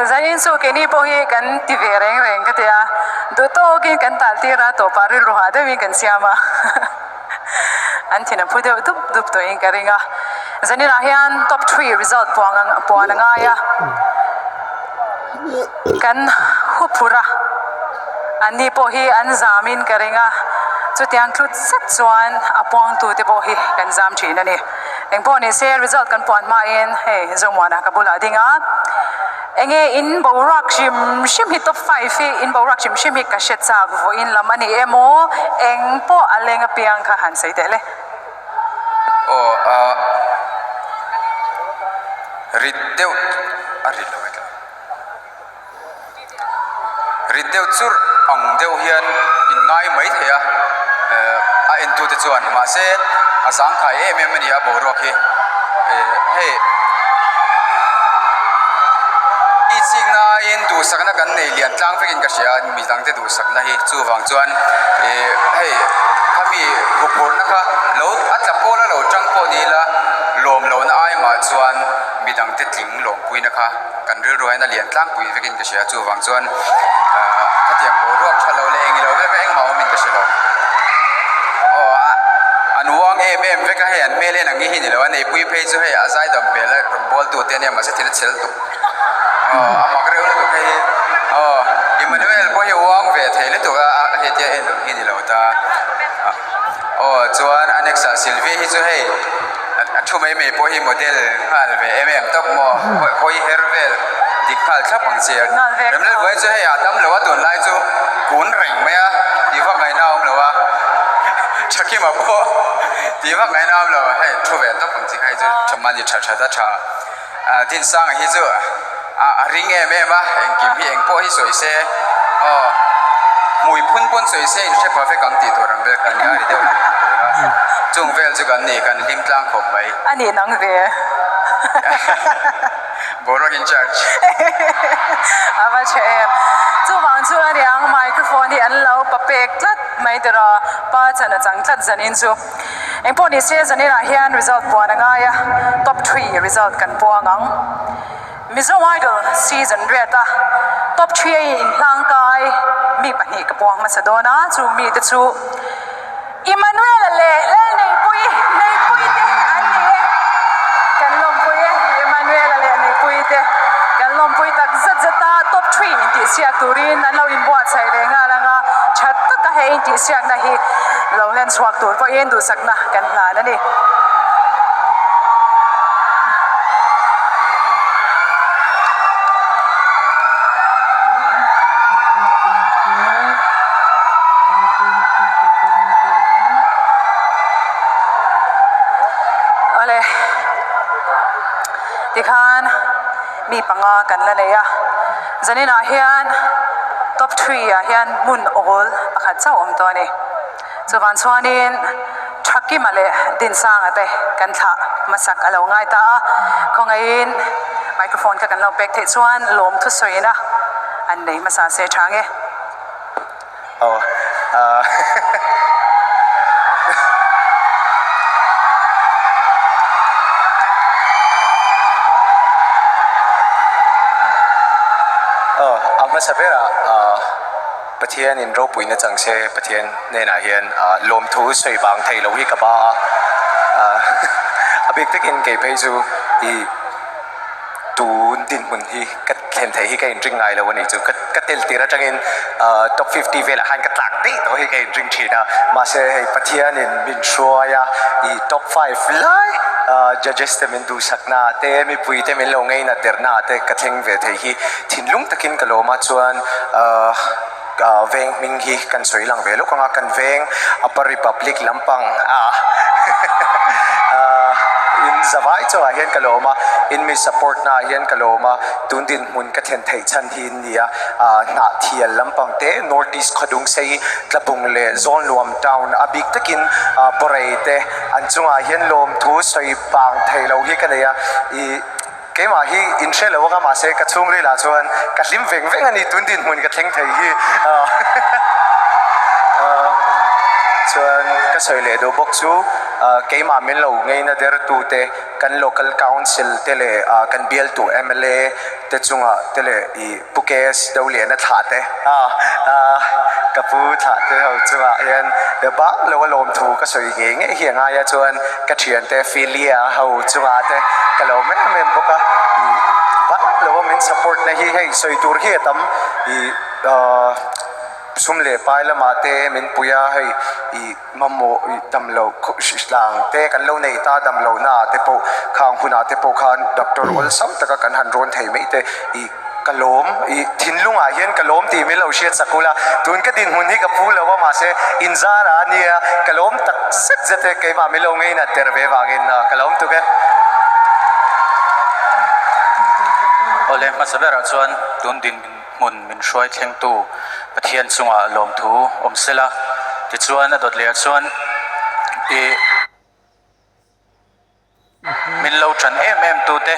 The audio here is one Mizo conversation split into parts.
Zanin chu keini pawh hi kan ti ve reng reng ka ti a, duh tawkin kan tal tir a, tawpah rilru hah deuhin kan siam a, an thin a phu deuh dup dup tawhin ka ring a. Zaninah hian top three result puang puan a ngai a, kan huphurh a, anni pawh hi an zamin ka ring a, chutiang tlut zet chuan a puangtute pawh hi kan zam thin a ni. Engpawh ni se result kan puan hmain hei Zomuana ka bulah a ding a, enge in boruak hrim hrim hi top five hi in boruak hrim hrim hi ka hre chak vawiin lam a ni emaw eng pawh a leng apiang kha han sawi teh le. Aw a rit deuh a rit lo hetla rit deuh churh ang deuh hian in ngai mai thei a ehh a en tu te chuan mahse a zangkhai em em a ni a boruak hi ehh hei i chik naiin duhsakna kan nei lian tlang vekin ka hria a mi dangte duhsakna hi chuvang chuan ehh hei khami huphurhna kha lo a tla pawl a lo tang pawh ni ila lawm lohna ai mah chuan mi dangte tling lawmpuina kha. Kan rilru hian a lian tlangpui vekin ka hria, chuvang chuan ahh khatiang boruak tha lo leh eng ilo vek a engmah awmin ka hre lo. Aw a an uang em em vek a hei an hmel en ang hi hi ni lo a neipui phei chu hei a zaidam hmel a rawn bawl tu te ania mahse thil a chhel tuk. Aw a mak reuh lutuk hei hi aw Emmanuel pawh hi a uang ve thei lutuk a a hetia en ang hi ni lo ta. Aw chuan a next ah Sylvie hi chu hei a thu mai mai pawh hi model nghal ve em em tawp maw hawi her vel dik nghal thlap ang che Remlal buai chu hei a dam lo a tunlai chu kun reng mai a tih vak ngaihna a awm lo a Thakima pawh tih vak ngaihna a awm lo hei thu ve tawp ang chi kha hi chu tha mahni tha tha ta tha Dinsanga hi chu a ring em em a engkim hi engpawh hi sawi se aw hmui phun pawn sawi se in hre pha vek ang tih tur ang vel kha a ni a ri deuh lui ang tur a chung vel chu kan ni kan hlim tlang khawp mai. A nih nang ve. Boruak in charge. A va tha em. Chuvang chu a niang microphone hi an lo pa pek tlat mai tir a pa chan a chang tlat zanin chu. Engpawh ni se zaninah hian result puan a ngai a, top three result kan puang ang. Mizo Idol season riat a top three a inhlang kai mi pahnih ka puang hmasa dawn a, chu mite chu Emmanuel-a leh Lalneihpui, Neihpui te an ni e. Kan lawmpui e, Emmanuel-a leh Neihpui te kan lawmpui tak zet zet a, top three intihsiak turin an lo inbuatsaih leh nghal ang a, tha taka he intihsiakna hi lo hlen chhuak tur pawhin duhsakna kan hlan a ni. Awle tikhan mi panga kan la nei a zaninah hian top three ah hian hmun awl pakhat chauh a awm tawh a ni chuvang chuanin Thakima leh Dinsanga te kan thlah hmasak a lo ngai ta a khawngaihin microphone kha kan lo pek theih chuan lawm thusawiin a an nei hmasa se tha nge. Aw ah Aw a hmasa berah ah Pathian in ropuina chang se Pathian hnenah hian ah lawmthu sawi vang thei lo hi ka ba a ah a bik takin kei phei chu ih Tun dinhmun hi ka thlen theih hi ka inring ngai lo a nih chu. Ka tel tir atangin top 50 velah khan ka tlak daih tawh hi ka inring thin a. Mahse hei Pathianin min hruai a, i top five lai judges te min duhsakna te, mipui te min lo ngeinat derna te ka thleng ve thei hi thinlung takin ka lawm a. Chuan veng hming hi kan sawi lang ve lawk ang a, kan veng Upper Republic lampang a in zavai chungah hian ka lawm a, in mi support naah hian ka lawm a, tun dinhmun ka thlen theih chhan hi in ni a, hnah thial lampang te North East khawdung sei Tlabung leh Zawnluam town a bik takin Pawrei te an chungah hian lawmthu sawi bang thei lo hi ka nei a, ih. Keimah hi in hre lo anga mahse ka chhungril ah chuan ka hlim veng veng a ni tun dinhmun ka thleng thei hi. Chuan ka sawi leh duh bawk chu keimah min lo ngeina dertute kan local council te leh kan bialtu mla te chungah te leh ih Pu KS Doliana thlah te ka pu thlah te ho chungah hian bang lo a lawm thu ka sawi ngei ngei hi a ngai a chuan ka thiante Philia ho chungah te ka lawm em em bawk a ih bang lo a min support na hi hei sawi tur hi a tam ih Sum leh pai lamah te min pui a, hei i mamawh i damlo hlang te kan lo nei ta damlo naah te pawh khang hunah te pawh khan doctor awlsam taka kan han rawn thei mai te i ka lawm i thinlungah hian ka lawm tih min lo hriat sak ula, tun ka dinhmun hi ka phu lo a mahse inzara a nia ka lawm tak zet zet e keimah min lo ngeinat der ve vangin ka lawm tuk e. Awle hmasa berah chuan tun din. hmun min hruai thlengtu Pathian chungah lawmthu awm sela, tichuan a dawt leh ah chuan ih min lo tan em em tu te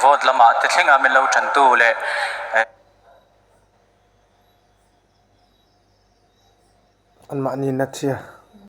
vote lamah te thlenga min lo tan tu leh Anmahni na chhia.